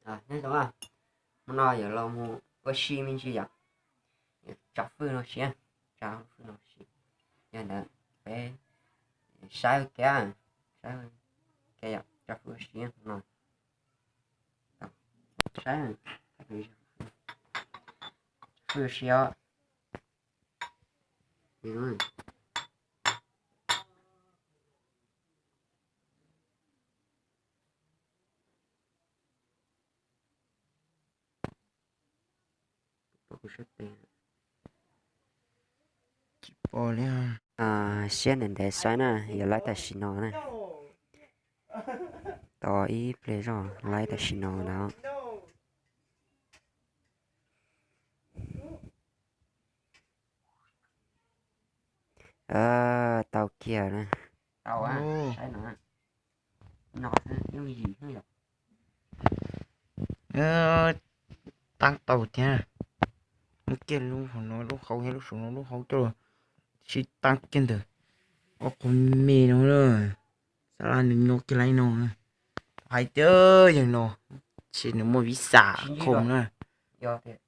Nyob zoo, hmo no yuav los mus ua si me ntsis yom. Yuav tso fwj no siab, tso fwj no siab. Yog ntawd peb saib ua ke, saib ua ke yom, tso fwj ua siab hmo no. Saib, fwj ua siab. Tsis pom li. Siab ntev ntev saib na, yuav laib tam sim no na. Tos ib pliag zoj laib tam sim no ntag. Tau kiag na. Taab tau thiab. Muab kiag lub hauv no lub hauv thiab lub saum no lub hauv coj los sib taab kiag ntawm ob qhov me no na. Xav laj nws nyob kiag laib no na. Hais tias yawg no, tsis nws muaj vis xas khoom na. Yog tias